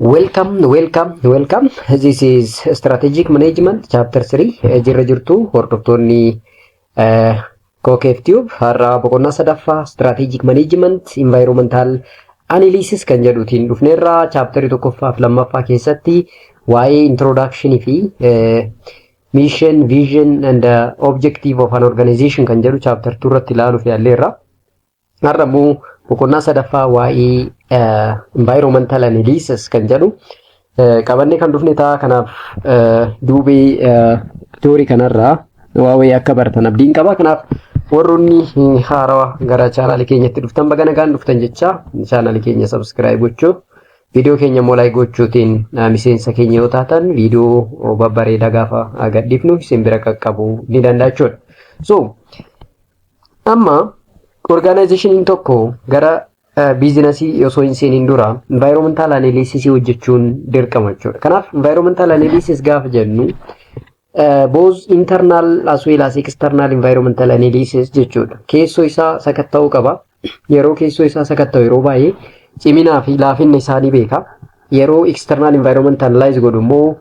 Welcome, welcome, welcome. This is Strategic Management Chapter 3. Jirra jirtu hordoftoonni Kookeef Tube, har'a boqonnaa sadaffaa Strategic Management Environmental Analysis kan jedhutiin dhufneerra. Chapterii tokkoffaa fi lammaffaa keessatti waa'ee introduction fi mission, vision and objective of an organization kan jedhu chapter 2 irratti ilaaluuf yaalleerra. Har'a immoo boqonnaa sadaffaa waa'ee environmental analysis kan jedhu qabannee kan dhufne ta'a. Kanaaf duubee theory kanarraa waa'ee akka baratan abdiin qaba. Kanaaf warroonni haarawaa gara chaanaalii keenyatti dhuftan, baga nagaan dhuftan jecha, chaanaalii keenya subscribe gochuu, viidiyoo keenya immoo like gochuutiin miseensa keenya yoo taatan, viidiyoo babbareedaa gaafa gadhiifnu isin bira qaqqabuu ni danda'a jechuudha. So amma organizationiin tokko gara businessii osoo hin seeniin dura environmental analysis hojjechuun dirqama jechuudha. Kanaaf environmental analysis gaafa jennu both internal as well as external environmental analysis jechuudha. Keessoo isaa sakatta'uu qaba. Yeroo keessoo isaa sakatta'u yeroo baay'ee ciminaa fi laafinna isaa ni beeka. Yeroo external environment analyze godhu immoo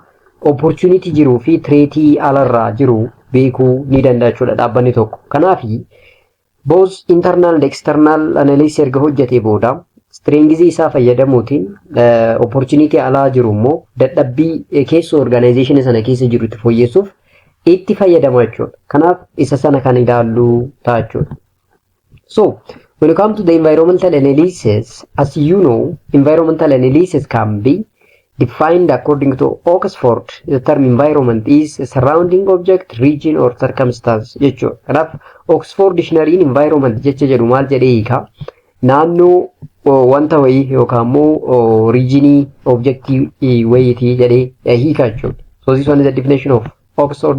opportunity jiruu fi threatii alarraa jiru beekuu ni danda'a jechuudha dhaabbanni tokko. Kanaafi both internal and external analysis erga hojjetee booda strengths isaa fayyadamuutiin opportunity alaa jiru immoo dadhabbii keessoo organization sana keessa jiru itti fooyyessuuf itti fayyadama jechuudha. Kanaaf isa sana kan ilaallu ta'a jechuudha. So when it comes to the environmental analysis, as you know, environmental analysis can be defined according to Oxford. The term environment is a surrounding object, region or circumstance jechuudha. Kanaaf Oxford Dictionary environment jecha jedhu maal jedhee hiika? Naannoo wanta wayii yookaan immoo regionii objectii wayiitii jedhee hiika jechuudha. So this one is the definition of Oxford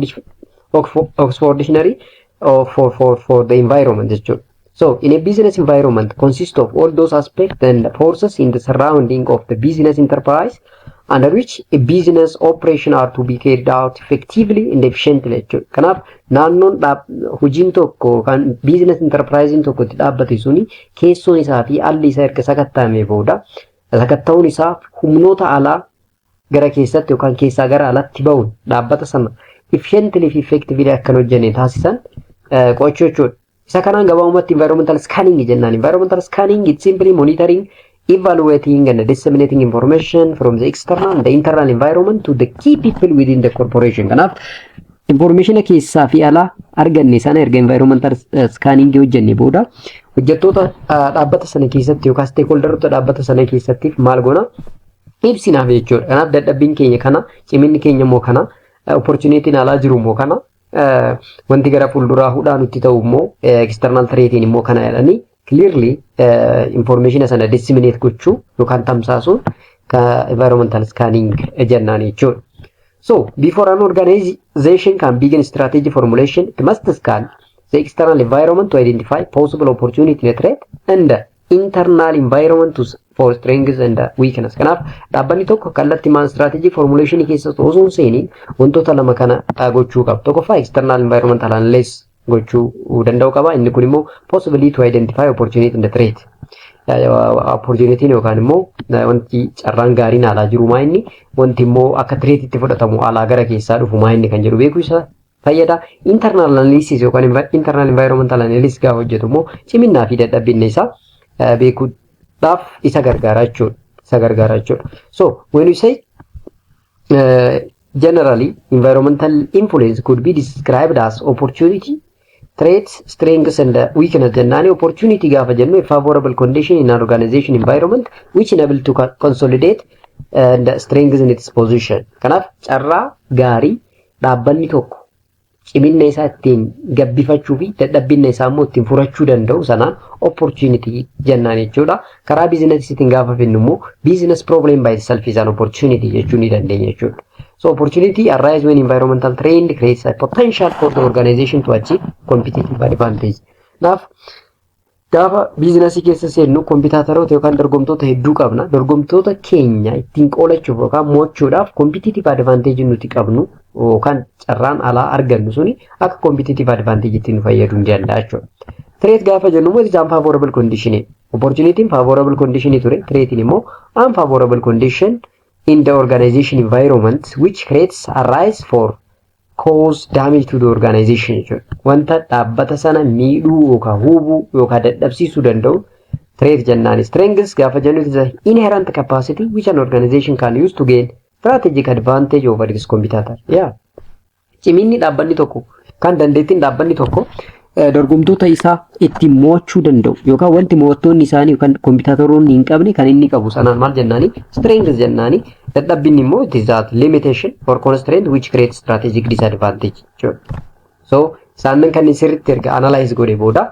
Dictionary for the environment jechuudha. So in a business environment consists of all those aspects and forces in the surrounding of the business enterprise under which a business operation are to be carried out effectively and efficiently jechuudha. Kanaaf naannoon hojiin tokko kan business enterprise tokko itti dhaabbate suni keessoon isaa fi alli isaa erga sakatta'amee booda, sakatta'uun isaa humnoota alaa gara keessatti yookaan keessaa gara alatti bahuun dhaabbata sana efficiently fi effectively akka hin hojjenne taasisan qo'achuu jechuudha. Isa kanaan gabaabumatti environmental scanning jennaan. Environmental scanning, it's simply monitoring, evaluating and disseminating information from the external and the internal environment to the key people within the corporation. Kanaaf information keessaa fi alaa arganne sana erga environmental scanning hojjenne booda hojjettoota dhaabbata sana keessatti yookaan stakeholderoota dhaabbata sana keessatti maal goona? Ibsinaaf jechuudha. Kanaaf dadhabbiin keenya kana, ciminni keenya immoo kana, opportunitiin alaa jiru immoo kana, wanti gara fuulduraa hudhaa nutti ta'u immoo external threatiin immoo kana jedhanii clearly information sana disseminate gochuu yookaan tamsaasuun environmental scanning jennaan jechuudha. So before an organization can begin strategy formulation, it must scan the external environment to identify possible opportunity and threat and the internal environment to for strengths and weakness. Kanaaf dhaabbanni tokko kallattii strategy formulation keessatti osoo hin seeniin wantoota lama kana gochuu qaba. Tokkoffaa, external environmental analysis gochuu danda'u qaba. Inni kun immoo possibly to identify opportunity and threat. Opportunity yookaan immoo wanti carraan gaariin alaa jiru maa inni, wanti immoo akka threatitti fudhatamu alaa gara keessaa dhufu maa inni kan jedhu beekuu isa fayyada. Internal analysis yookaan internal environmental analysis gaafa hojjetu immoo ciminnaa fi dadhabbiinni isaa beekuudhaaf isa gargaara jechuudha. Isa gargaara jechuudha. So when you say generally, environmental influence could be described as opportunity, threats, strengths and weakness jennaani. Opportunity gaafa jennu, a favorable condition in an organization environment which enable to consolidate and strengthen its position. Kanaaf carraa gaarii dhaabbanni tokko ciminna isaa ittiin gabbifachuu fi dadhabbinna isaa immoo ittiin furachuu danda'u sanaan opportunity jennaan jechuudha. Karaa businessiitiin gaafa finnu immoo business problem by itself is an opportunity jechuu ni dandeenya jechuudha. So opportunity arise when environmental trend creates a potential for the organization to achieve competitive advantage. Kanaaf gaafa businessii keessa seennu competitoroota yookaan dorgomtoota hedduu qabna. Dorgomtoota keenya ittiin qolachuuf yookaan mo'achuudhaaf competitive advantage nuti qabnu yookaan carraan alaa argannu suni akka competitive advantage ittiin nu fayyaduu ni danda'a jechuudha. Threat gaafa jennu immoo it is unfavorable condition. Opportunity favorable condition ture. Threatiin immoo unfavorable condition in the organization environment which creates arise for cause damage to the organization jechuudha. Wanta dhaabbata sana miidhuu yookaan hubuu yookaan dadhabsiisuu danda'u threat jennaan. Strengths gaafa jennu, it is the inherent capacity which an organization can use to gain strategic advantage over its competitor. Yeah. Ciminni dhaabbanni tokko kan dandeettiin dhaabbanni tokko dorgomtoota isaa ittiin mo'achuu danda'u yookaan wanti mo'attoonni isaanii yookaan competitoroonni hin qabne kan inni qabu sanaan maal jennaani? Strengths jennaani. Dadhabbinni immoo it is that limitation or constraint which creates strategic disadvantage jechuudha. So isaanan kanneen sirriitti erga analyze godhe booda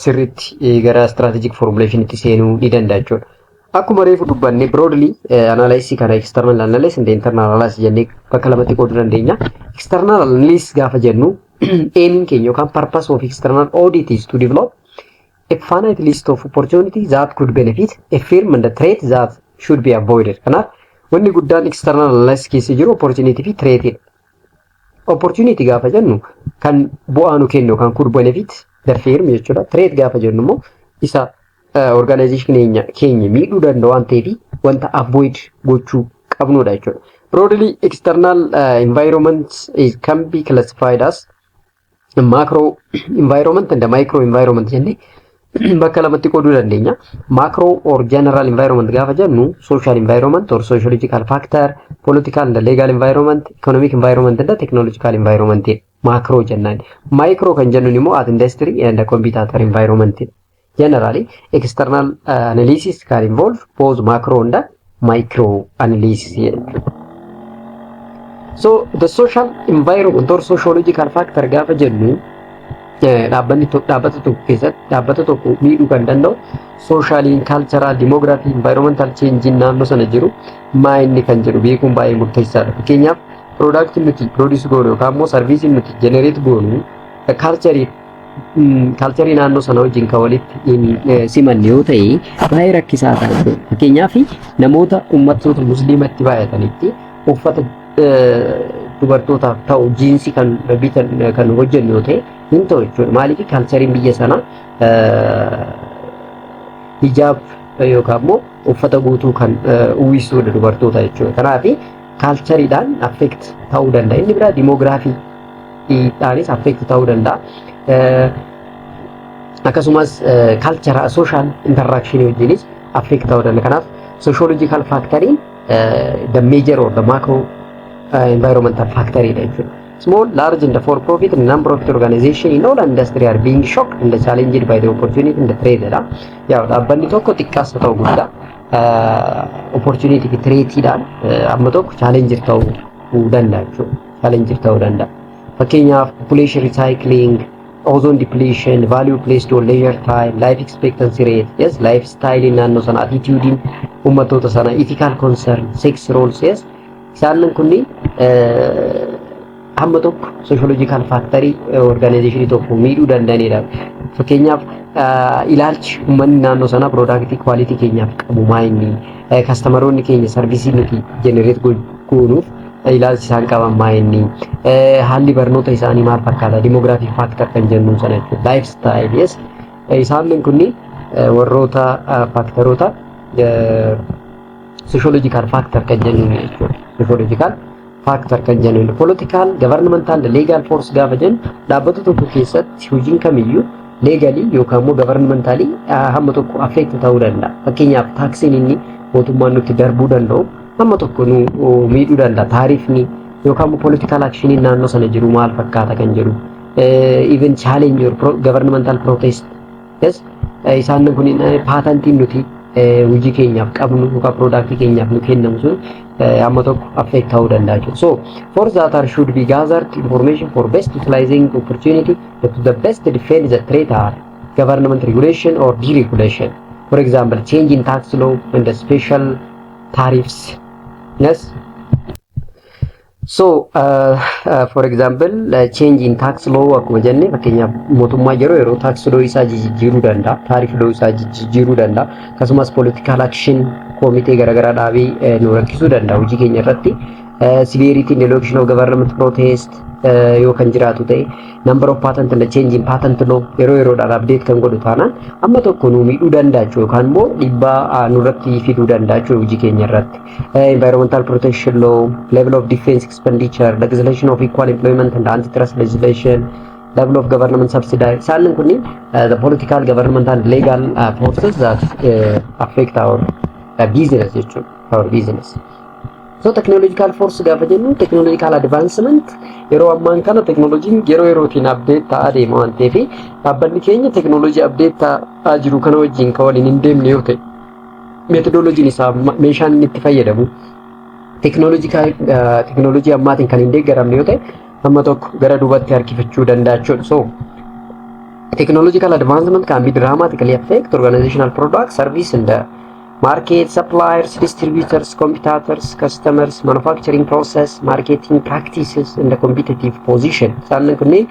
sirriitti gara strategic formulation itti seenuu ni danda'a jechuudha. Akkuma reefu dubbanne, broadly analysis kana external analysis and internal analysis jennee bakka lamatti qooduu dandeenya. External analysis gaafa jennu, aiming keenya yookaan purpose of external audit is to develop a finite list of opportunities that could benefit a firm and the threat that should be avoided. Kanaaf wanni guddaan external analysis keessa jiru opportunity fi threatidha. Opportunity gaafa jennu kan bu'aa nu kennu yookaan could benefit the firm jechuudha. Threat gaafa jennu immoo isa organization keenya miidhuu danda'u waan ta'eef wanta avoid gochuu qabnudha jechuudha. Broadly, external environment can be classified as macro environment and micro environment jennee bakka lamatti qooduu dandeenya. Macro or general environment gaafa jennu, social environment or sociological factor, political and legal environment, economic environment and technological environment macro jennaan. Micro kan jennuun immoo at industry and competitor environment. Generally, external analysis can involve both macro and micro analysis jechuudha. So the social environment or sociological factor gaafa jennu, dhaabbanni dhaabbata tokko keessatti dhaabbata tokko miidhuu kan danda'u socialiin, cultural, demography, environmental changeiin naannoo sana jiru maa inni kan jedhu beekuun baay'ee murteessaadha. Fakkeenyaaf, productiin nuti produce goonu yookaan immoo serviceiin nuti generate goonu cultureii naannoo sana wajjin kan walitti hin simanne yoo ta'e baay'ee rakkisaa ta'a jechuudha. Fakkeenyaaf, namoota uummattoota musliimatti baay'atanitti uffata dubartootaaf ta'u jeansii kan bitan kan hojjennu yoo ta'e hin ta'u jechuudha. Maaliif? Cultureiin biyya sanaa hijaab yookaan immoo uffata guutuu kan uwwisuudha dubartoota jechuudha. Kanaaf cultureiidhaan affect ta'uu danda'a. Inni biraa demographyiidhaanis affect ta'uu danda'a. Akkasumas culture social interactionii wajjinis affect ta'uu danda'a. Kanaaf sociological factoriin the major or the macro environmental factor dha jechuudha. Small, large and for profit and non-profit organization in all industry are being shocked and challenged by the opportunity and the threat dha. Yaa, dhaabbanni tokko xiqqaas ta'u guddaa opportunity fi threatiidhaan amma tokko challenge ta'uu danda'a jechuudha. Challenge ta'uu danda'a. Fakkeenyaaf, population recycling, ozone depletion, value placed on leisure time, life expectancy rate, yes, lifestyle naannoo sana, attitude uummattoota sana, ethical concern, sex roles, yes. Isaan kunniin hamma tokko sociological factorii organizationii tokko miidhuu danda'anidha. Fakkeenyaaf, ilaalchi uummanni naannoo sanaa productii quality keenyaaf qabu maa inni, customeroonni keenya serviceii nuti generate goonuuf ilaalchi isaan qaban maa inni, haalli barnoota isaanii maal fakkaata, demography factor kan jennuun sana jechuudha. Lifestyle, yes. Isaan kunniin warroota factoroota sociological factor kan jennuun jechuudha. Sociological factor kan jennuun. Political, governmental, legal force gaafa jennu, dhaabbata tokko keessatti hojiin kamiyyuu legalii yookaan immoo governmentalii hamma tokko affect ta'uu danda'a. Fakkeenyaaf, taxiin inni mootummaan nutti darbuu danda'u hamma tokko nu miidhuu danda'a. Tariffni yookaan immoo political actioniin naannoo sana jiru maal fakkaata kan jedhu. Even challenge or governmental protest. Yes, isaan kun patentiin nuti hojii keenyaaf qabnu yookaan productii keenyaaf nu kennamu sun amma tokko affect ta'uu danda'a jechuudha. So for that are should be gathered information for best utilizing opportunity to the best defend the threat are government regulation or deregulation. For example, change in tax law and the special tariffs. Yes. So, for example, change in tax law akkuma jenne, fakkeenyaaf mootummaa yeroo yeroo tax law isaa jijjiiruu danda'a, tariff law isaa jijjiiruu danda'a, akkasumas political action komitee garaagaraa dhaabee nu rakkisuu danda'a hojii keenya irratti. Severity and the location of government protest yoo kan jiraatu ta'e, number of patent and the change in patent law yeroo yeroodhaan update kan godhu taanaan amma tokko nu miidhuu danda'a jechuudha yookaan immoo dhiibbaa nurratti fiduu danda'a jechuudha hojii keenya irratti. Environmental protection law, level of defense expenditure, legislation of equal employment and antitrust legislation, level of government subsidy. Isaan kunniin the political, governmental and legal forces that affect our business jechuudha. Our business. So technological force gaafa jennu, technological advancement yeroo ammaan kana teknooloojiin yeroo yerootiin update ta'aa deema waan ta'eef, dhaabbanni keenya teknooloojii update ta'aa jiru kana wajjin kan waliin hin deemne yoo ta'e, methodoloojiin isaa, meeshaan inni itti fayyadamu teknooloojii ammaatiin kan hin deeggaramne yoo ta'e, amma tokko gara duubatti harkifachuu danda'a jechuudha. So technological advancement can be dramatically affect organizational product, service and the market, suppliers, distributors, competitors, customers, manufacturing process, marketing practices, and the competitive position. Isaan kunneen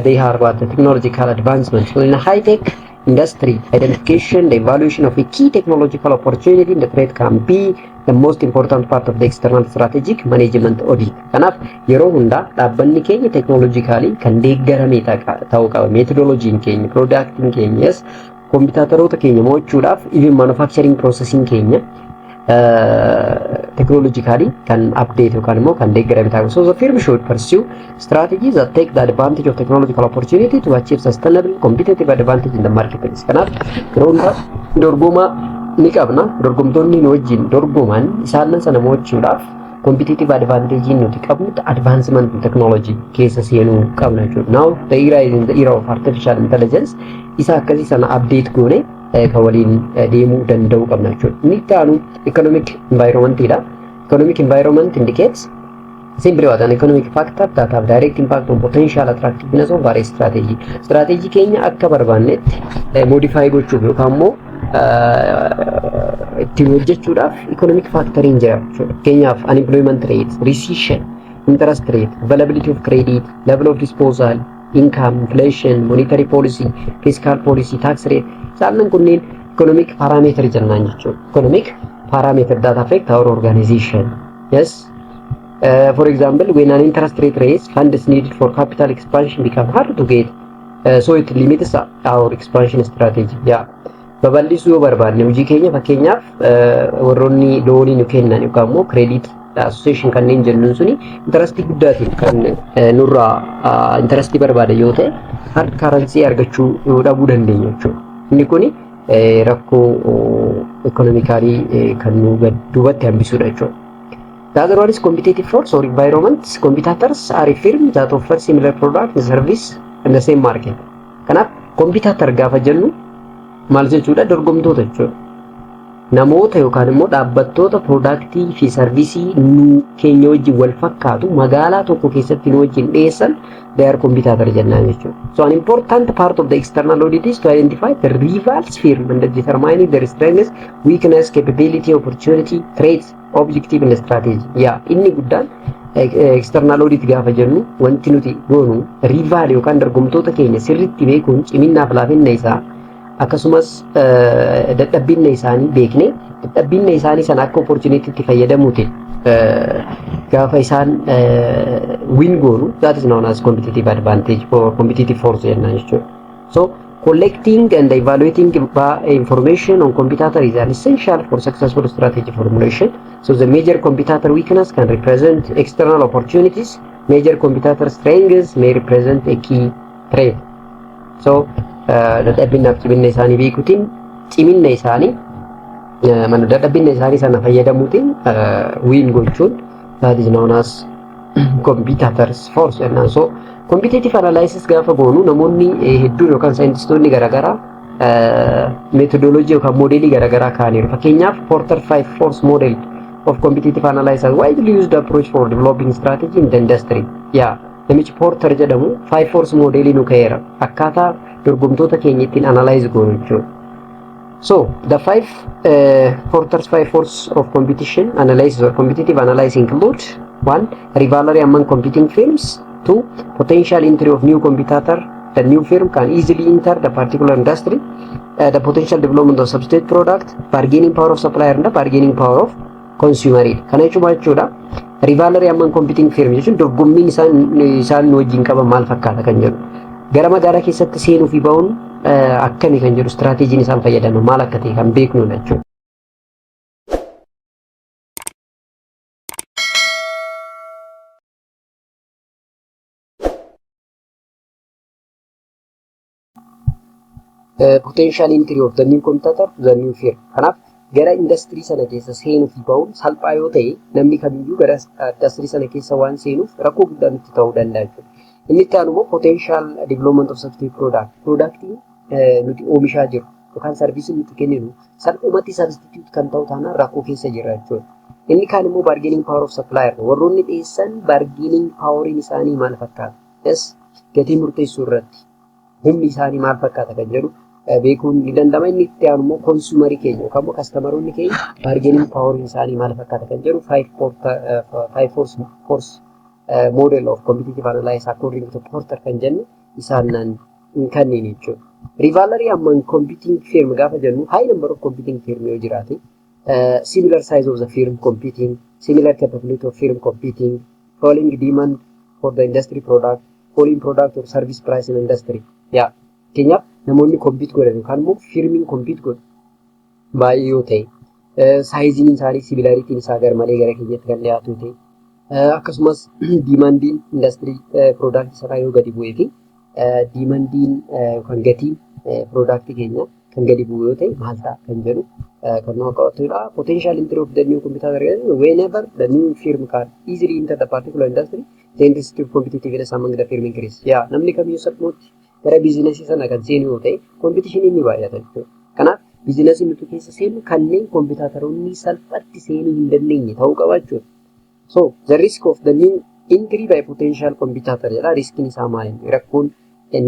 they are what the technological advancement. So in a high-tech industry, identification, the evaluation of a key technological opportunity in the threat can be the most important part of the external strategic management audit. Kanaaf yeroo hundaa dhaabbanni keenya technologically kan deeggarame ta'uu qaba. Methodologiin keenya, productiin keenyas competitoroota keenya mo'achuudhaaf, even manufacturing processing keenya technologically kan update yookaan immoo kan deeggarame ta'uu. So the firm should pursue strategies that take the advantage of technological opportunity to achieve sustainable competitive advantage in the marketplace. Kanaaf yeroo hundaa dorgomaa ni qabna. Dorgomtoonni nu wajjin dorgoman isaan sana mo'achuudhaaf competitive advantage nuti qabnu advancement in technology keessa seenuu qabna jechuudha. Now the era is in the era of artificial intelligence. Isa akkasii sana update goone kan waliin deemuu danda'uu qabna jechuudha. Inni itti aanu economic environment dha. Economic environment indicates simply what an economic factor that have direct impact on potential attractiveness of various strategy. Strategy keenya akka barbaannetti modify gochuuf yookaan immoo ittiin hojjechuudhaaf economic factoriin jira jechuudha. Fakkeenyaaf unemployment rate, recession, interest rate, availability of credit, level of disposal, income, inflation, monetary policy, fiscal policy, tax rate. Isaan kunneen economic parameter jennaan jechuudha. Economic parameter that affect our organization. Yes. For example, when an interest rate raise, funds needed for capital expansion become hard to get. So it limits our expansion strategy. Yeah. Babal'isuu yoo barbaadne hojii keenya, fakkeenyaaf warroonni loanii nu kennan yookaan immoo credit association kanneen jennuun suni interestii guddaatiin kan nurraa interestii barbaada yoo ta'e, hard currency argachuu dhabuu dandeenya jechuudha. Inni kuni rakkoo economicalii kan nu duubatti hambisuudha jechuudha. The other one is competitive force or environment. Competitors are a firm that offer similar product and service in the same market. Kanaaf competitor gaafa jennu maal jechuudha? Dorgomtoota jechuudha. Namoota yookaan immoo dhaabbattoota productii fi serviceii nu keenya wajjin wal fakkaatu magaalaa tokko keessatti nu wajjin dhiyeessan, they are competitor jennaan jechuudha. So an important part of the external audit is to identify the rivals firm and determining their strengths, weakness, capability, opportunity, threats, objective and strategy. Yaa, inni guddaan external audit gaafa jennu wanti nuti goonu rival yookaan dorgomtoota keenya sirriitti beekuun, ciminnaaf laafinna isaa akkasumas dadhabbinna isaanii beekne, dadhabbinna isaanii sana akka opportunitytti fayyadamuutiin gaafa isaan win goonu, that is known as competitive advantage or competitive force jennaan jechuudha. So collecting and evaluating information on competitor is an essential for successful strategy formulation. So the major competitor weakness can represent external opportunities. Major competitor strengths may represent a key threat. So dadhabinnaaf ciminna isaanii beekuutiin, ciminna isaanii mana dadhabinna isaanii sana fayyadamuutiin win gochuun, that is known as competitors force jennaan. So competitive analysis gaafa goonu namoonni hedduun yookaan saayintistoonni garaagaraa methodology yookaan modelii garaagaraa kaa'aniiru. Fakkeenyaaf, Porter 5 force model of competitive analysis, widely used approach for developing strategy in the industry. Yaa, namichi Porter jedhamu 5 force modelii nu ka'eera. Akkaataa dorgomtoota keenya ittiin analyze goonu jechuudha. So the five Porter's five force of competition analysis or competitive analysis include: one, rivalry among competing firms; two, potential entry of new competitor, the new firm can easily enter the particular industry; the potential development of substitute product, bargaining power of supplier and the bargaining power of consumer. Kana jechuun maal jechuudha? Rivalry among competing firm jechuun dorgommiin isaan wajjin qaban maal fakkaata kan jedhu. Gara magaalaa keessatti seenuu fi bahuun akkami kan jedhu, istiraateejiin isaan fayyadaman maal akka ta'e kan beeknudha jechuudha. Potential entry of the new competitor to the new firm. Kanaaf gara industirii sana keessa seenuu fi bahuun salphaa yoo ta'e, namni kamiyyuu gara industirii sana keessa waan seenuuf rakkoo guddaa nutti ta'uu danda'a jechuudha. Inni itti aanu immoo potential development of substitute product. Productiin nuti oomishaa jirru yookaan serviceiin nuti kenninu salphumatti substitute kan ta'u taanaan rakkoo keessa jirra jechuudha. Inni kaan immoo bargaining power of supplier. Warroonni dhiyeessan bargaining poweriin isaanii maal fakkaata? Yes, gatii murteessuu irratti humni isaanii maal fakkaata kan jedhu beekuun ni danda'ama. Inni itti aanu immoo consumerii keenya yookaan immoo customeroonni keenya bargaining poweriin isaanii maal fakkaata kan jedhu five force model of competitive analysis according to Porter kan jennu isaan kanneen jechuudha. Rivalry among competing firm gaafa jennu, high number of competing firm yoo jiraate, similar size of the firm competing, similar capability of firm competing, falling demand for the industry product, falling product or service price in industry. Yaa, fakkeenyaaf namoonni compete godhan yookaan immoo firmiin compete godhu baay'ee yoo ta'e, sizeiin isaanii similarityiin isaa garmalee gara keenyatti kan dhiyaatu ta'e, akkasumas demandiin industry productii sanaa yoo gadi bu'ee fi demandiin yookaan gatiin productii keenya kan gadi bu'u yoo ta'e maal ta'a kan jedhu kan nama qabatudha. Potential entry of the new competitor: whenever the new firm can easily enter the particular industry, the intensity of competitiveness among the firm increase. Yaa, namni kamiyyuu salphumatti gara businessii sana kan seenu yoo ta'e, competitioniin ni baay'ata jechuudha. Kanaaf businessii nuti keessa seenu kanneen competitoroonni salphatti seenuu hin dandeenye ta'uu qaba jechuudha. So the risk of the new entry by potential competitor jedha. Riskiin isaa maali? Rakkoon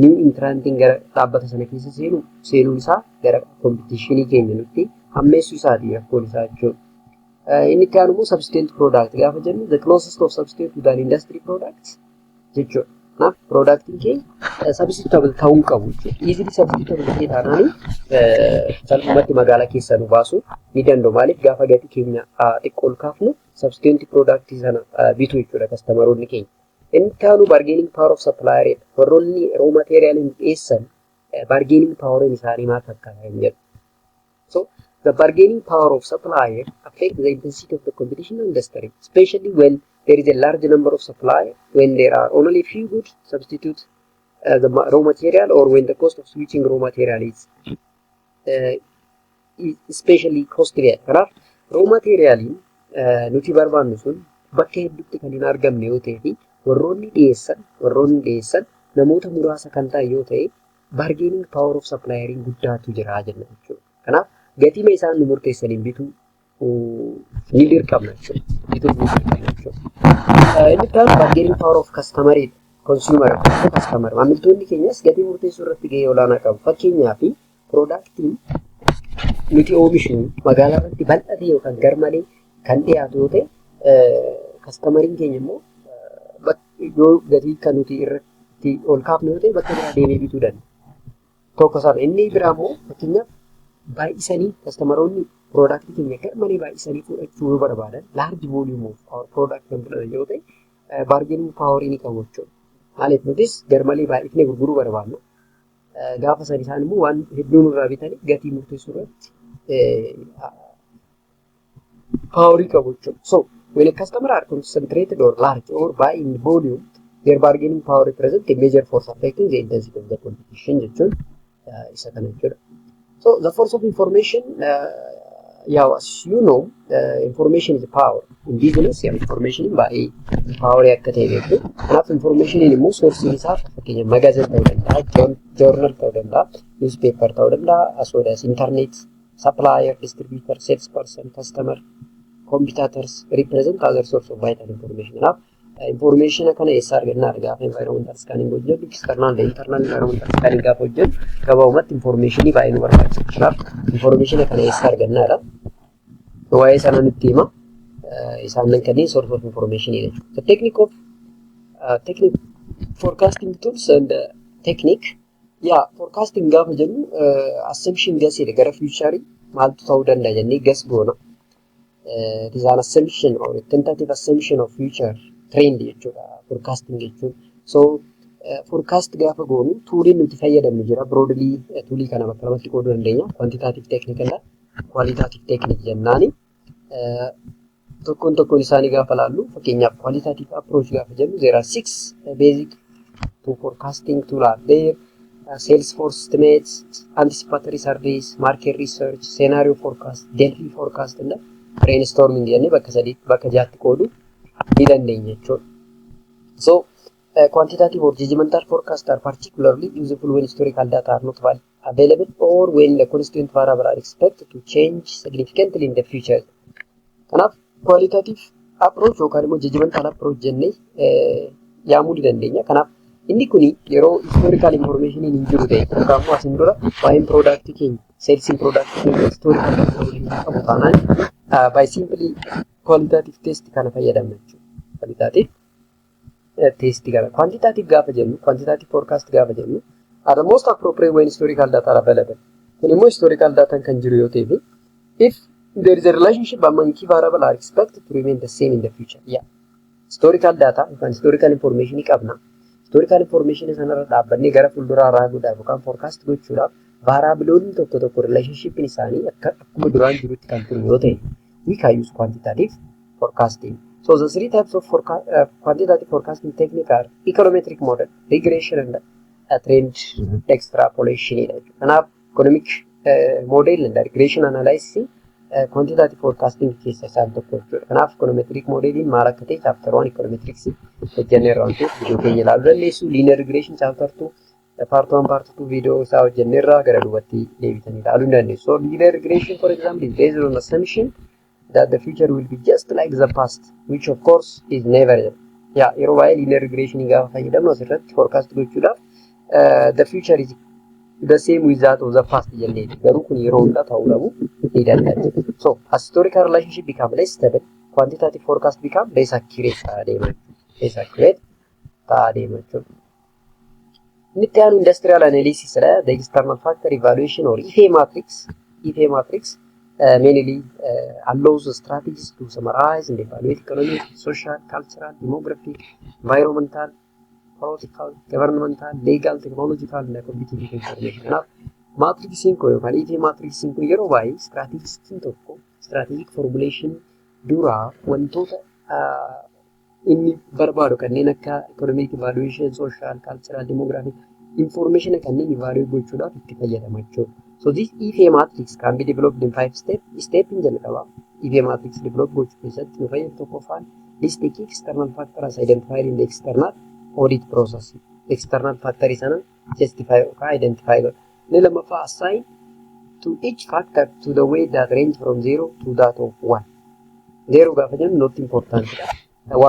new entrantiin gara dhaabbata sana keessa seenu seenuun isaa gara competitionii keenya nutti hammeessuu isaati rakkoon isaa jechuudha. Inni itti aanu immoo substitute product gaafa jennu, the closest of substitute to an industry product jechuudha. Kanaaf productiin keenya substitutable ta'uu qabu jechuudha. Easily substitutable ta'e taanaan salphumatti magaalaa keessaa nu baasuu ni danda'u. Maaliif, gaafa gatii keenya xiqqoo ol kaafnu substitute product sana bitu jechuudha customeroonni keenya. Inni itti aanu bargaining power of supplier. Warroonni raw material dhiyeessan bargaining power isaanii maal fakkaata kan jedhu. So the bargaining power of supplier affect the intensity of the competition in industry, especially when there is a large number of supplier, when there are only few good substitute the raw material, or when the cost of switching raw material is especially costly. Kanaaf raw materialiin nuti barbaannu sun bakka hedduutti kan hin argamne yoo ta'e fi warroonni dhiyeessan namoota muraasa kan ta'an yoo ta'e, bargaining power of supplieriin guddaatu jira jenna jechuudha. Kanaaf gatii isaan nu murteessaniin bituu ni dirqamna jechuudha. Bituu ni dirqamna jechuudha. Inni itti aanu bargaining power of customer, consumer, customer. Maamiltoonni keenyas gatii murteessuu irratti gahee olaanaa qabu. Fakkeenyaaf productiin nuti oomishnu magaalaa irratti bal'ate yookaan garmalee kan dhiyaatu yoo ta'e, customeriin keenya immoo yoo gatii kan nuti irratti ol kaafnu yoo ta'e, bakka biraa deemee bituu danda'a. Tokko sana. Inni biraa immoo fakkeenyaaf baay'isanii customeroonni productii keenya garmalee baay'isanii fudhachuu yoo barbaadan, large volume of our product kan fudhatan yoo ta'e, bargaining powerii ni qabu jechuudha. Maaliif, nutis garmalee baay'ifnee gurguruu barbaanna. Gaafa san isaan immoo waan hedduu nurraa bitanii gatii murteessuu irratti powerii qabu jechuudha. So when a customer are concentrated or large or buy in volume, their bargaining power represent a major force affecting the intensity of the competition jechuun isa kana jechuudha. So the force of information, yeah, as you know, information is power. In business, yeah, information baay'ee power akka ta'e beektu. Kanaaf information immoo sourceiin isaa fakkeenya magazine ta'uu danda'a, journal ta'uu danda'a, newspaper ta'uu danda'a, as well as internet, supplier, distributor, salesperson, customer, competitors represent other source of vital information. Kanaaf information kana eessaa argannaa gaafa environmental scanning hojjennu, external and internal environmental scanning gaafa hojjennu, gabaabumatti informationii baay'ee nu barbaachisa. Kanaaf information kana eessaa argannaadha. Waa'ee sana nutti hima. Isaan kanneen source of information jechuudha. The technique of technique forecasting tools and technique. Yaa, forecasting gaafa jennu assumption guessedha, gara future maaltu ta'uu danda'a jennee guess goona. It is an assumption or a tentative assumption of future trend jechuudha forecasting jechuun. So forecast gaafa goonu tooliin nuti fayyadamnu jira. Broadly toolii kana bakka lamatti qooduu dandeenya. Quantitative technique and qualitative technique jennaani. Tokkoon tokkoon isaanii gaafa laallu, fakkeenyaaf qualitative approach gaafa jennu, there are six basic to forecasting tool are there: sales force estimates, anticipatory surveys, market research, scenario forecast, Delphi forecast and brainstorming jennee bakka sadii bakka jaatti qooduu ni dandeenya jechuudha. So quantitative or judgmental forecast are particularly useful when historical data are not available or when the constituent variable are expected to change significantly in the future. Kanaaf qualitative approach yookaan immoo judgmental approach jennee yaamuu ni dandeenya. Kanaaf inni kuni yeroo historical information hin jiru ta'e yookaan immoo asin dura waa'een product keenya, salesiin product keenya historical information qabu taanaan, by simply qualitative test kana fayyadamna jechuudha. Qualitative test kana. Quantitative gaafa jennu, quantitative forecast gaafa jennu, are the most appropriate when historical data are available. Kun immoo historical data kan jiru yoo ta'e, if there is a relationship among key variable are expected to remain the same in the future. Yeah. Historical data yookaan historical information qabna. Historical information sanarra dhaabbannee gara fuulduraa raaguudhaaf yookaan forecast gochuudhaaf variableoonni tokko tokko relationshipin isaanii akka akkuma duraan jirutti kan turu yoo ta'e, we can use quantitative forecasting. So the three types of quantitative forecasting technique are econometric model, regression and trend extrapolation dha jechuudha. Kanaaf economic model and regression analysis quantitative forecasting keessa isaan tokko jechuudha. Kanaaf econometric modeliin maal akka ta'e chapter 1 econometrics hojjenneerra waan ta'eef viidiyoo keenya ilaaluu dandeessu. Linear regression chapter 2 part 1 part 2 viidiyoo isaa hojjenneerra gara duubatti deebitanii ilaaluu ni dandeessu. So linear regression, for example, is based on assumption that the future will be just like the past, which of course is never. Yeah, yeroo baay'ee linear regression gaafa fayyadamnu asirratti forecast gochuudhaaf the future is the same with that of the past jenneeti. Garuu kun yeroo hundaa ta'uu dhabuu ni danda'a. So as historical relationship become less stable, quantitative forecast become less accurate ta'aa deema. Less accurate ta'aa deema jechuudha. Inni itti aanu industrial analysis dha. The external factor evaluation or EFE matrix. EFE matrix mainly allows strategies to summarize and evaluate economic, social, cultural, demographic, environmental, political, governmental, legal, technological and competitive information. Kanaaf matrixiin kun yookaan EFE matrixiin kun yeroo baay'ee strategistiin tokko strategic formulation duraa wantoota inni barbaadu kanneen akka economic evaluation, social, cultural, demographic information kanneen evaluate gochuudhaaf itti fayyadama jechuudha. So this EFA matrix can be developed in five steps. Step in jalqaba EFA matrix develop gochuu keessatti nu fayyadu tokkoffaan list the key external factor as identified in the external audit process. External factor sana justify yookaan identify godha. Inni lammaffaa assign to each factor to the weight that range from 0 to that of 1. 0 gaafa jennu not important dha.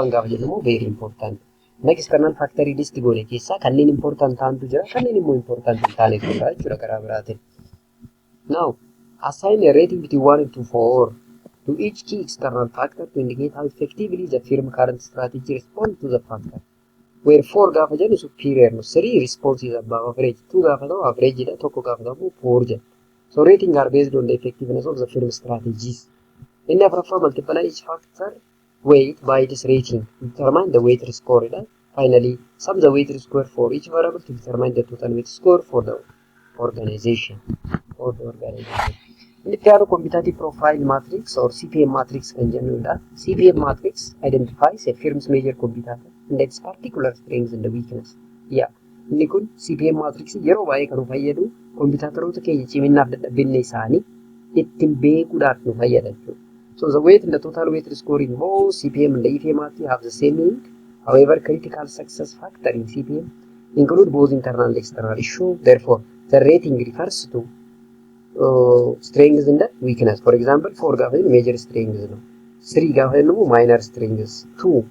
1 gaafa jennu immoo very important. Inni external factor list goone keessaa kanneen important ta'antu jira, kanneen immoo important hin taanetu jira jechuudha karaa biraatiin. Now, assign a rating between 1 to 4 to each key external factor to indicate how effectively the firm current strategy respond to the factor. Where 4 gaafa jennu superior no, 3 response is above average, 2 gaafa ta'u average dha, tokko gaafa ta'u poor jenna. So rating are based on the effectiveness of the firm strategies. Inni afuraffaa multiply each factor weight by its rating to determine the weight score dha. Finally, sum the weight score for each variable to determine the total weight score for the organization. For the organization. Inni itti aanu competitive profile matrix or CPM matrix kan jennudha. CPM matrix identifies a firm's major competitor and its particular strengths and weakness. Yeah. Inni kun CPM matrix yeroo baay'ee kan nu fayyadu competitoroota keenya ciminaaf dadhabina isaanii ittiin beekuudhaaf nu fayyada jechuudha. So the weight and the total weight score in both CPM and the EFA matrix have the same meaning. However, critical success factor in CPM include both internal and external issue. Therefore, the rating refers to strengths and weakness. For example, 4 gaafa jennu major strengths ነው. 3 gaafa jennu minor strengths. 2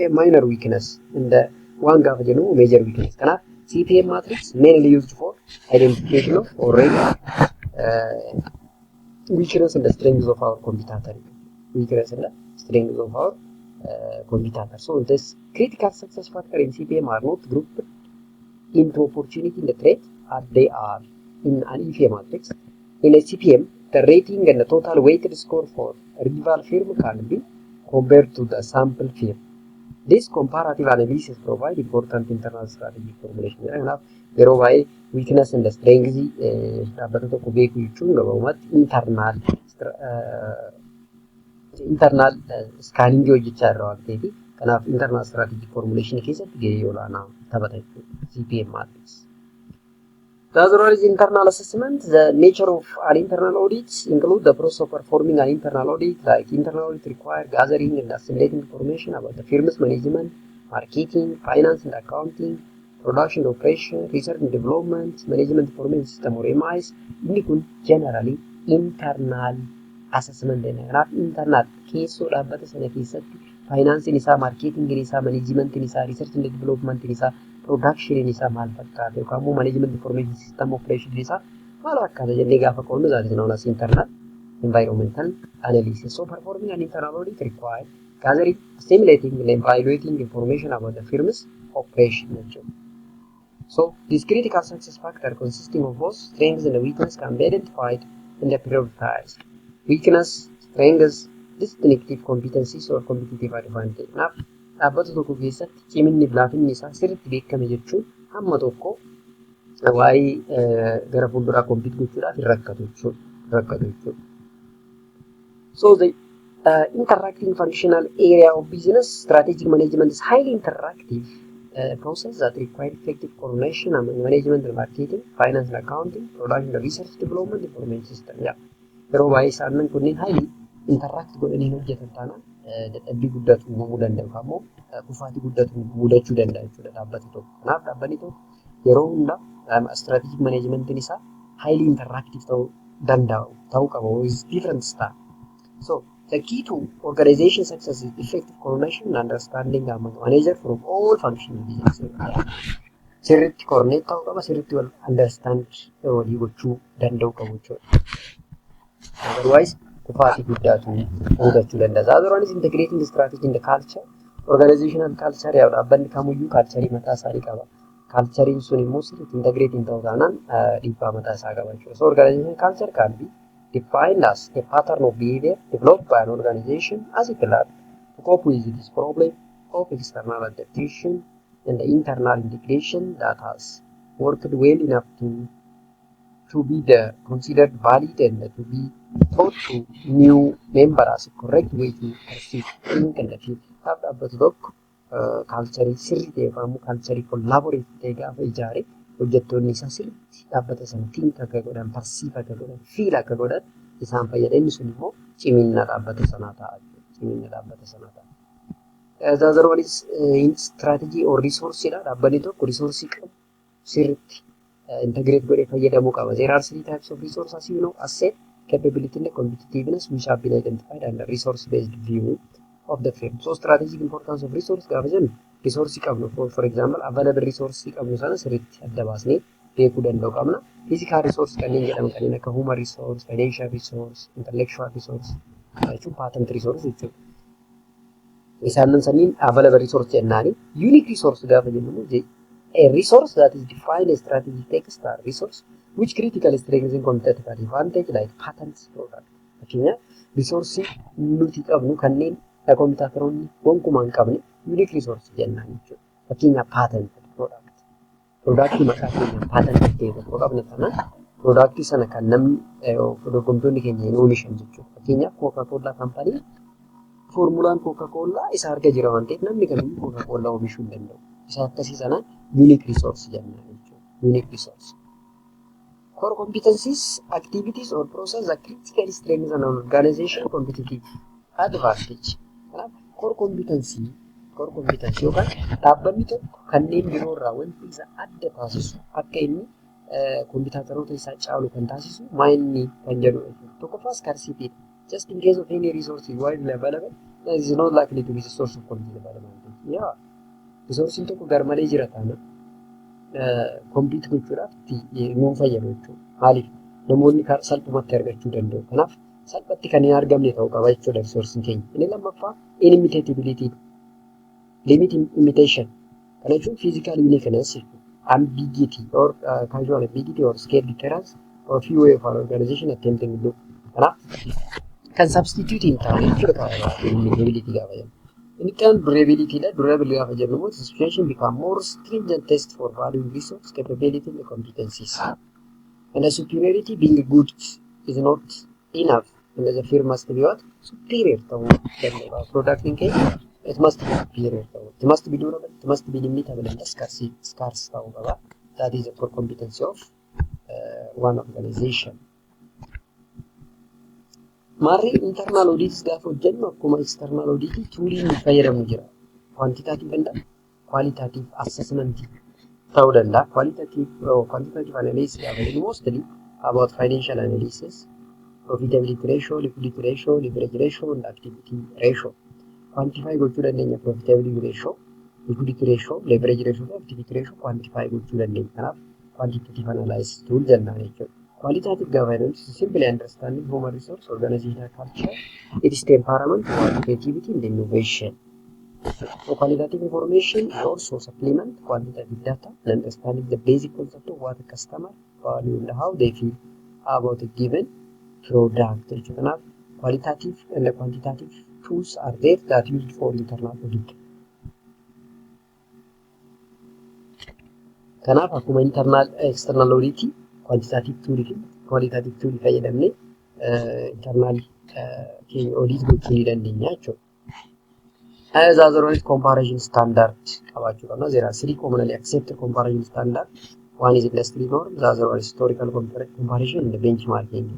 a minor weakness and 1 gaafa jennu major weakness. Kanaaf CPM matrix mainly used for identification of or rate weakness and the strengths of our competitor. Weakness and the strengths of our competitor. So this critical success factor in CPM are not grouped into opportunity in the threat as they are in an EFA matrix. In a CPM, The rating and the total weighted score for rival firm can be compared to the sample firm. This comparative analysis provide important internal strategy formulation. Kanaaf yeroo baay'ee weakness and strength dhaabbata tokko beekuu jechuun gabaabumatti internal scanning hojjechaa irra waan ta'eef, kanaaf internal strategy formulation keessatti gahee olaanaa taphata jechuudha. CPM matrix. The other one is internal assessment. The nature of an internal audit include the process of performing an internal audit. Like, internal audit require gathering and assimilating information about the firm's management, marketing, finance and accounting, production operation, research and development, management information system or MIS. Inni kun generally internal assessment jenna. Kanaaf internal keessoo dhaabbata sana keessatti faayinaansiin isaa, maarkeetingiin isaa, managementiin isaa, research and developmentiin isaa, productioniin isaa maal fakkaata yookaan immoo management information system operation isaa maal fakkaata jennee gaafa qoonnu, that is known as internal environmental analysis. So performing an internal audit require gathering, assimilating and evaluating information about the firm's operation jechuudha. So this critical success factor consisting of both strengths and weakness can be identified and prioritized. Weakness, strengths, distinctive competencies or competitive advantage. Kanaaf dhaabbata tokko keessatti ciminni fi laafinni isaa sirriitti beekame jechuun hamma tokko waa'ee gara fuulduraa compete gochuudhaaf hin rakkatu jechuudha. Rakkatu jechuudha. So the interacting functional area of business strategic management is highly interactive process that require effective coordination among management and marketing, finance and accounting, production and research development, information system. Yeah. Yeroo baay'ee isaan kunneen highly interact godhanii hojjetan taanaan dadhabbii guddaatu uumamuu danda'a yookaan immoo kufaatii guddatu mudachuu danda'a jechuudha dhaabbata tokko. Kanaaf dhaabbanni tokko yeroo hunda strategic managementiin isaa highly interactive ta'uu danda'u ta'uu qaba with different style. So the key to organization success is effective coordination and understanding among manager from all functional business. Sirriitti coordinate ta'uu qaba, sirriitti wal understand walii gochuu danda'u qabu jechuudha. Otherwise kufaatii guddaatu mudachuu danda'a. The other one is integrating strategy in the culture. Organizational culture, yaa dhaabbanni kamiyyuu culturii mataa isaanii qaba. Culturiin sun immoo sirriitti integrate hin ta'u taanaan dhiibbaa mataa isaa qaba jechuudha. So organizational culture can be defined as a pattern of behavior developed by an organization as it learns to cope with this problem of external adaptation and the internal integration that has worked well enough to be the considered valid and to be taught to new member as a correct way to perceive, think and feel. Kanaaf dhaabbatu tokko culturii sirrii ta'e yookaan immoo culturii collaborate ta'e gaafa ijaare, hojjettoonni isaa sirriitti dhaabbata sana think akka godhan, perceive akka godhan, feel akka godhan isaan fayyada. Inni sun immoo cimina dhaabbata sanaa ta'a. Cimina dhaabbata sanaa ta'a. The other one is strategy or resource dha. Dhaabbanni tokko resource qabu sirriitti integrate godhee fayyadamuu qaba. There are three types of resource, as you know: asset, capability and competitiveness, which have been identified under resource based view of the firm. So strategic importance of resource gaafa jennu, resource qabnu, for example, available resource qabnu sana sirriitti adda baasnee beekuu danda'u qabna. Physical resource kanneen jedhaman kanneen akka human resource, financial resource, intellectual resource jechuun patent resource jechuudha. Isaan saniin available resource jennaani. Unique resource gaafa jennu immoo, a resource that is defined as strategic extra resource which critically strengthens competitive advantage, like patents, product. Fakkeenyaaf resource nuti qabnu kanneen competitoroonni gonkumaa hin qabne unique resource jennaan jechuudha. Fakkeenyaaf patent product. Productii maqaa keenyaan patent ta'e tokko qabna taanaan, productii sana kan namni dorgomtoonni keenya hin oomishan jechuudha. Fakkeenyaaf Coca-Cola company, formulaan Coca-Cola isa harka jira waan ta'eef, namni kamiyyuu Coca-Cola oomishuu hin danda'u. Isa akkasii sanaan unique resource jennaan jechuudha. Unique resource. Core competencies, activities or process that critically strengthen an organization competitive advantage. Kanaaf core competency yookaan dhaabbanni tokko kanneen biroo irraa wanti isa adda taasisu, akka inni competitoroota isaa caalu kan taasisu maa inni kan jedhudha. Tokkoffaa scarcity. Just in case of any resource is widely available, that is not likely to be the source of competitive advantage. Yeah. Resourcein tokko garmalee jira taana compete gochuudhaaf itti nuun fayyadu jechuudha. Maaliif? Namoonni salphumatti argachuu danda'u. Kanaaf salphatti kan hin argamne ta'uu qaba jechuudha resourcein keenya. Inni lammaffaa inimitability. Limit imitation. Kana jechuun physical uniqueness jechuudha. Ambiguity or casual ambiguity or scale deterrence or few way of an organization attempting to Kanaaf kan substitute hin taane jechuudha imitability gaafa jennu. Inni itti aanu durability dha. Durable gaafa jennu immoo situation become more stringent test for valuing resource, capability and competencies. And the superiority being good is not enough. And the firm must be what? Superior ta'uu danda'u. Productiin keenya it must be superior ta'uu. It must be durable, it must be limitable and scarce ta'uu qaba. That is the core competency of one organization. Maarree internal audits gaafa hojjennu akkuma external audit tooliin nu fayyadamnu jira. Quantitative and qualitative assessment ta'uu danda'a. Qualitative quantitative analysis gaafa jennu mostly about financial analysis, profitability ratio, liquidity ratio, leverage ratio and activity ratio. Quantify gochuu dandeenya profitability ratio, liquidity ratio, leverage ratio fi activity ratio quantify gochuu dandeenya. Kanaaf quantitative analysis tool jennaan jechuudha. Qualitative gaafa jennu simply understanding human resource, organizational culture, its temperament, creativity and innovation. So qualitative information also supplement quantitative data and understanding the basic concept of what a customer value and how they feel about a given product jechuudha. Kanaaf qualitative and quantitative tools are there that used for internal audit. Kanaaf akkuma internal external audit quantitative tool fi qualitative tool fayyadamnee internal keenya audit gochuu ni dandeenya jechuudha. The other one is comparison standard qabaachuu qabna. There are three commonly accepted comparison standard. One is industry norm, the other one is historical comparison and the benchmarking.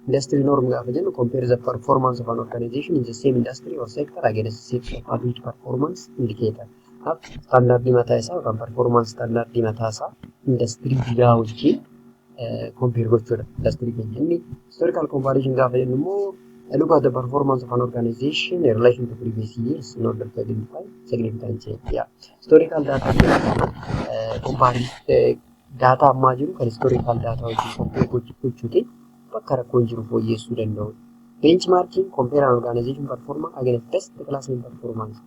Industry norm gaafa jennu compare the performance of an organization in the same industry or sector against set of average performance indicator. Kanaaf standardii mataa isaa yookaan performance standardii mataa isaa industirii biraa wajjin compare gochuudha industirii keenya. Inni historical comparison gaafa jennu immoo look at the performance of an organization in relation to previous years in order to identify significant change. Yeah. Historical data compare data ammaa jiru kan historical data wajjin compare gochuutiin bakka rakkoon jiru fooyyessuu danda'u. Benchmarking compare an organization performance against best class in performance.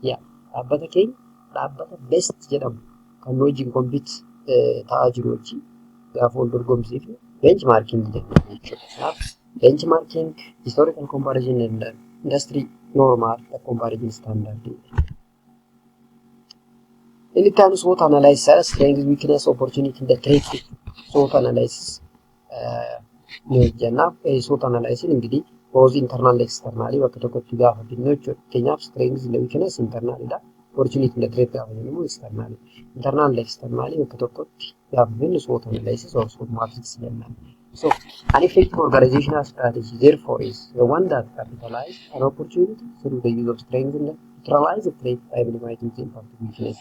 Yeah. Dhaabbata keenya dhaabbata best jedhamu kan nu wajjin compete ta'aa jiru wajjin gaafa wal dorgomsiifnu benchmarking jenna jechuudha. Kanaaf benchmarking, historical comparison and industry normal comparison standard. Inni itti aanu SWOT analysis, strength, weakness, opportunity and the threat. SWOT analysis ni hojjenna. SWOT analysis እንግዲህ both internal external bakka tokkotti gaafa finnu jechuudha. Fakkeenyaaf strength and weakness internal dha. Opportunity and threat gaafa jennu immoo external. Internal external bakka tokkotti gaafa finnu SWOT analysis or SWOT matrix jennaan. So, an effective organizational strategy therefore is the one that capitalizes an opportunity through the use of strength and neutralize the threat by minimizing the impact of weakness.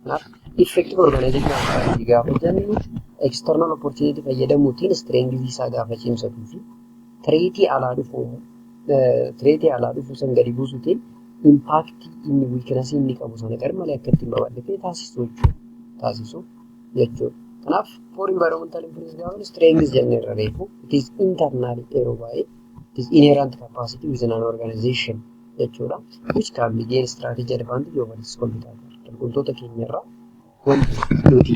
Kanaaf effective organizational strategy gaafa jennu external opportunity fayyadamuutiin strength isaa gaafa cimsatuu fi threatii alaa dhufu san gadi buusuutiin impact inni weakness inni qabu sana garmalee akka ittiin babal'ifne taasisu jechuudha. Taasisu jechuudha. Kanaaf for environmental influence gaafa strength jennee irra reefu it is internal yeroo baay'ee it is inherent capacity within an organization jechuudha. Which can be gain strategy advantage over its competitor. Dorgomtoota keenya irraa wanti nuti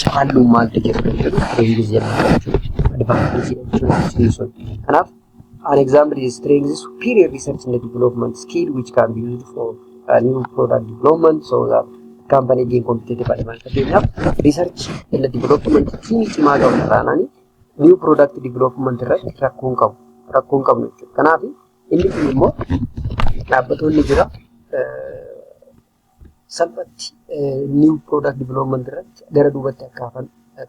caallu maaltu jira kan jedhu strength jenna jechuudha. Advantage jechuudha sun. Kanaaf an example is strength is superior research and development skill which can be used for new product development so that company gain competitive advantage. Fakkeenyaaf research and development teamii cimaa qabu taanaan new product development irratti rakkoon qabu rakkoon qabnu jechuudha. Kanaaf inni kun immoo dhaabbatoonni jira salphatti new product development irratti gara duubatti akka hafan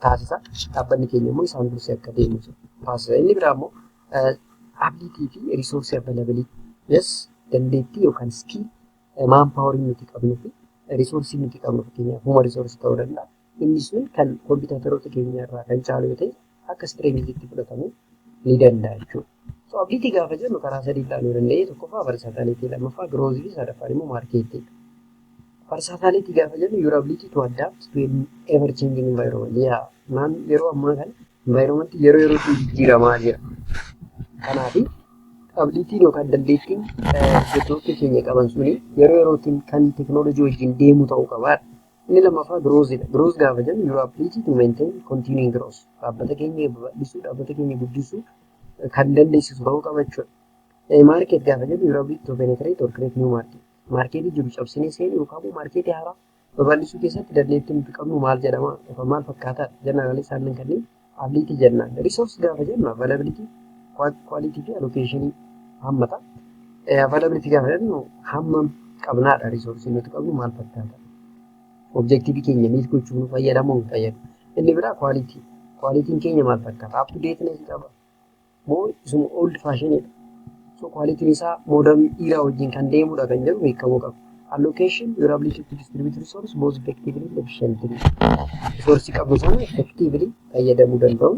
taasisa. Dhaabbanni keenya immoo isaan dursee akka deemu taasisa. Inni biraa immoo ability fi resource availability. Yes, dandeettii yookaan skill manpower nuti qabnuu fi resource nuti qabnu fakkeenyaaf human resource ta'uu danda'a. Inni sun kan competitoroota keenya irraa kan caalu yoo ta'e akka strengthitti fudhatamuu ni danda'a jechuudha. So ability gaafa jennu karaa sadii ilaaluu dandeenya. Tokkoffaa versatility, lammaffaa growth fi sadaffaan immoo market. Versatility gaafa jennu your ability to adapt to an ever changing environment. Yaa naan yeroo ammaa kana environment yeroo yerootti jijjiiramaa jira. Kanaaf abilityn yookaan dandeettiin hojjettoota keenya qaban suni yeroo yerootiin kan teekinooloojii wajjin deemu ta'uu qaba. Inni lammaffaa growthidha. Growth gaafa jennu your ability to maintain continuing growth. Dhaabbata keenya babal'isuu, dhaabbata keenya guddisuu kan dandeessisu ta'uu qaba jechuudha. Market gaafa jennu your ability to penetrate or create new market. Marketii jiru cabsinee seenuu yookaan immoo marketii haaraa babal'isuu keessatti dandeettii nuti qabnu maal jedhama yookaan maal fakkaataadha. Generally isaan kanneen ability jennaan. Resource gaafa jennu availability, quality fi allocation hammata. Availability gaafa jennu hammam qabnaadha, resource nuti qabnu maal fakkaata. Objective keenya meet gochuuf nu fayyadamoo hin fayyadu. Inni biraa quality. Qualityn keenya maal fakkaata? Up to date qaba moo isuma old fashionidha? So qualityn isaa modern era wajjin kan deemudha kan jedhu beekamuu qaba. Allocation, your ability to distribute resource both effectively and efficiently. Resource qabnu sana effectively fayyadamuu danda'u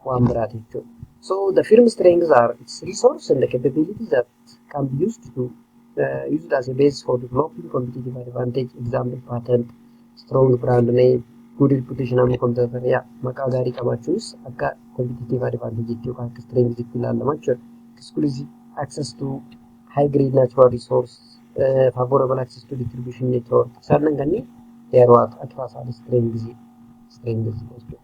waan biraati jechuudha. So the firm strengths are its resource and the capabilities that can be used as a base for developing competitive advantage. Example, patent, strong brand name, good reputation among competitor. Yaa, maqaa gaarii qabaachuunis akka competitive advantage yookaan akka strength itti ilaalama jechuudha. Exclusive access to high grade natural resource, favorable access to distribution network. Isaan kanneen yeroo akka isaan strength jechuudha.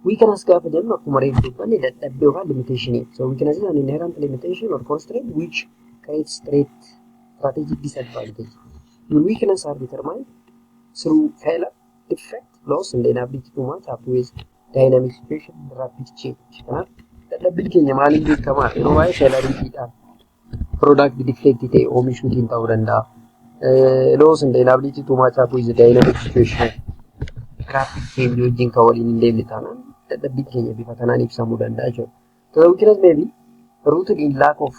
Weakness gaafa jennu akkuma reefu dubbanne dadhabbii yookaan limitation. So weakness is an inherent limitation or constraint which creates straight strategic disadvantage. Your weakness are determined through failure, defect, loss and inability to match up with dynamic situation and rapid change. Kanaaf dadhabbiin keenya maaliin beekamaa? Yeroo baay'ee failureiidhaan, product defect ta'e oomishuutiin ta'uu danda'a. Loss and inability to match up with dynamic situation, rapid change wajjin kan waliin hin deemne taanaan dadhabbiin keenya bifa kanaan ibsamuu danda'a jechuudha. So the weakness may be rooted in lack of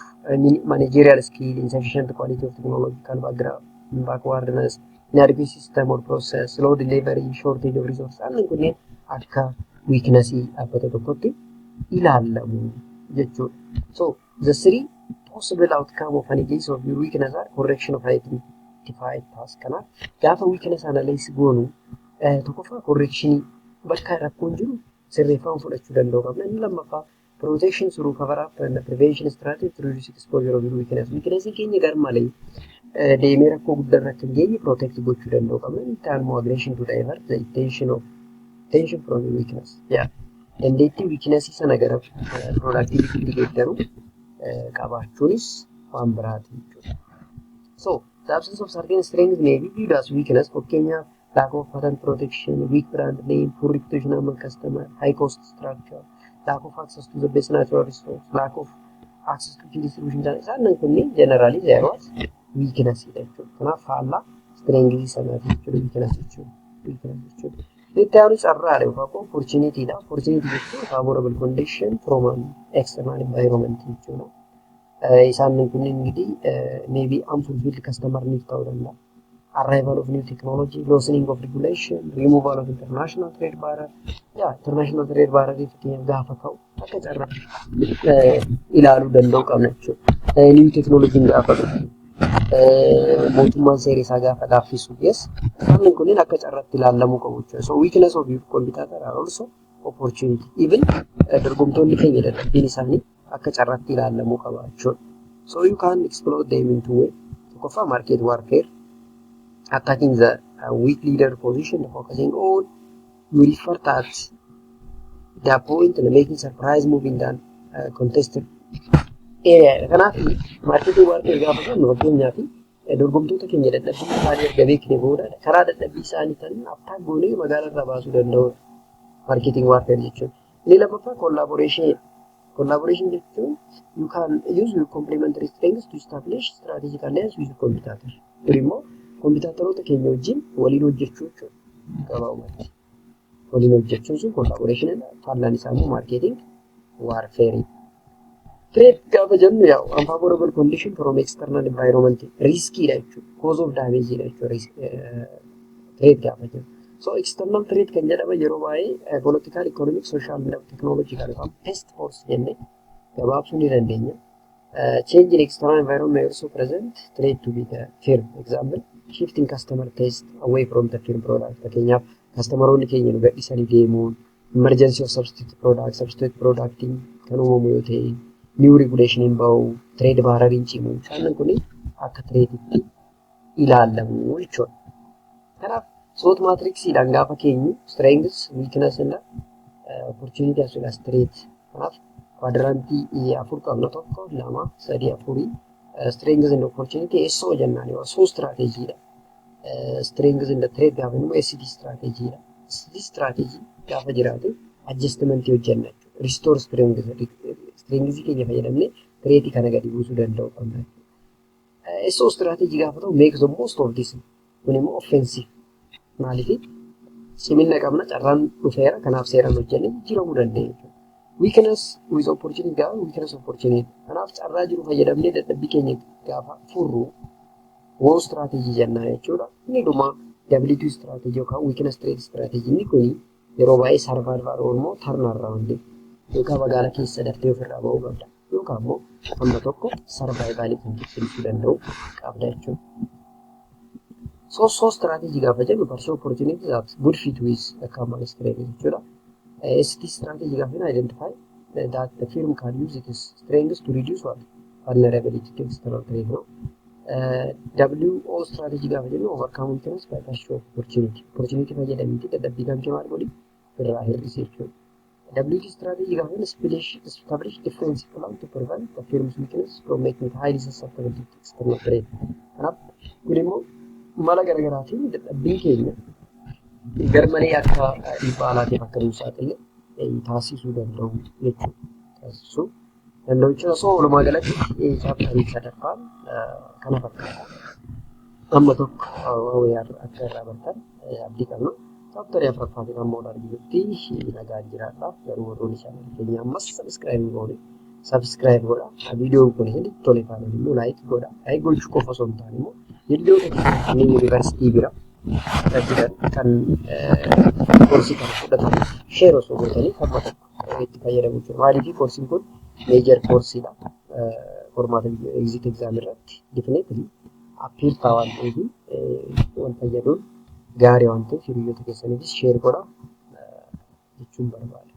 managerial skill, insufficient quality of technological background, backwardness, inadequate system or process, slow delivery, shortage of resources. Isaan kunneen akka weaknessii dhaabbata tokkotti ilaalamu jechuudha. So the three possible outcome of analysis of your weakness are correction of identified task. Kanaaf gaafa weakness analysis goonu tokkoffaa correctionii, bakka rakkoon jiru sirreeffama fudhachuu danda'u qabna. Inni lammaffaa protection through cover up and prevention strategy to reduce exposure of your weakness. Weakness keenya gar malee deemee rakkoo guddaa irra akka hin geenye protect gochuu danda'u qabna. Inni itti aanu aggression to divert the attention from your weakness. Yeah. Dandeettii weakness sana gara productivity geeddaru qabaachuunis waan biraati jechuudha. So the absence of certain strengths may be viewed as weakness. Fakkeenyaaf, lack of patent protection, weak brand name, poor reputation among customer, high cost structure, lack of access to the best natural resource, lack of access to key distribution channel. Isaan kunneen generally they are weakness jechuudha. Kanaaf faallaa strength sanaati jechuudha weakness jechuudha. Weakness jechuudha. Itti aanu carraadha yookaan opportunity dha. Opportunity jechuun favorable condition from an external environment jechuudha. Isaan kunneen እንግዲህ maybe unfulfilled customer need ta'uu danda'a. Arrival of new technology, loosening of regulation, removal of international trade barrier. Yaa, international trade barrier fakkeenyaaf gaafa ka'u akka carraa ilaaluu danda'u qabna jechuudha. New technology gaafa dhufu, mootummaan seera isaa gaafa laaffisu, yes, isaan kunneen akka carraatti ilaalamuu qabu jechuudha. So weakness of your competitor are also opportunity. Even dorgomtoonni keenya dadhabbiin isaanii akka carraatti ilaalamuu qaba jechuudha. So you can explore them in two way. Tokkoffaa market warfare, attacking the weak leader position, focusing on your effort at the point and making surprise move in the contested area. Kanaaf marketing warfare gaafa jennu, fakkeenyaaf, dorgomtoota keenya dadhabbii isaanii erga beekne booda karaa dadhabbii isaanii tan attack goonee magaalaa irraa baasuu danda'udha. Marketing warfare jechuun. Inni lammaffaa collaboration. Collaboration jechuun you can use your complementary strengths to establish strategic alliance with your competitor. Kun immoo competitoroota keenya wajjin waliin hojjechuu jechuudha. Gabaabumatti. Waliin hojjechuun sun collaboration, faallaan isaa immoo marketing warfare. Threat gaafa jennu yaa'u unfavorable condition from external environment, riskiidha jechuudha. Cause of damage dha jechuudha threat gaafa jennu. So external threat kan jedhaman yeroo baay'ee political, economic, social and technological yookaan PEST force jennee gabaabsuu ni dandeenya. Change in external environment may also present threat to be the firm. Example, shifting customer taste away from the firm product. Fakkeenyaaf, customeroonni keenya nu gadhiisanii deemuun, emergency of substitute product, substitute productiin kan uumamu yoo ta'e, new regulation hin bahu, trade barrier cimu. Isaan kun akka threatitti ilaalamu jechuudha. Kanaaf SWOT matrixiidhaan gaafa keenyu strengths, weakness and Opportunity as well as threat. Kanaaf quadrantii afur qabna: tokko, lama, sadii, afurii. Strengths and opportunity SO jennaan yoo SO strategydha. Strengths and threat gaafa immoo ST strategydha. ST strategy gaafa jiraatu adjustmentii hojjenna jechuudha. Restore strengths, strengths keenya fayyadamnee threatii kana gadi buusuu danda'u qabna jechuudha. SO strategy gaafa ta'u make the most of this, kun immoo offensive. Maaliif? Cimina qabna, carraan dhufeera, kanaaf seeraan hojjennee jijjiiramuu dandeenya jechuudha. Weakness with opportunity gaafa weakness opportunity, kanaaf carraa jiru fayyadamnee dadhabbii keenya gaafa furru WO strategy jennaan jechuudha. Inni dhuma WT strategy yookaan weakness threat strategy, inni kun yeroo baay'ee survival or immoo turn around, yookaan magaala keessa daftee ofirraa ba'uu qabda yookaan immoo hamma tokko survivalii kan qixxeessuu danda'u qabda jechuudha. So SO strategy gaafa jennu pursue opportunity that good fit with the company strategy jechuudha. ST strategy gaafa jennu identify that the firm can use its strengths to reduce what? Vulnerability to external threat ነው. WO strategy gaafa jennu overcome weakness by pursue opportunity. Opportunity fayyadamiiti dadhabbii kan kee maal godhi, irraa hir'isi jechuudha. WT strategy gaafa jennu establish defensive plan to prevent the firm's weakness from making it highly susceptible to external threat. Kanaaf kun immoo mala garaagaraatiin dadhabbiin keenya garmalee akka dhiibbaa alaatiif akka nu saaxille taasisuu danda'u jechuudha. Taasisuu danda'u jechuudha. So walumaa galatti chapterii sadaffaan kana fakkaata. Amma tokko waa akka irraa bartan abdii qabna. Chapterii afuraffaatiin amma wal arginutti nagaan jiraadha. Garuu warroonni channelii keenya ammas subscribe goone subscribe godha. Viidiyoon kun isinitti tole taanaan immoo like godha. Like gochuu qofa osoo hin taane immoo hiriyoota keessan kanneen yuunivarsiitii bira jiran kan koorsii kana fudhatan share osoo gootanii hamma tokko itti fayyadamu jechuudha. Maaliif? Koorsiin kun major koorsiidha. Qormaata exit exam irratti definitely appear ta'a waan ta'eef, wal fayyaduun gaarii waan ta'eef hiriyoota keessaniifis share godha jechuun barbaada.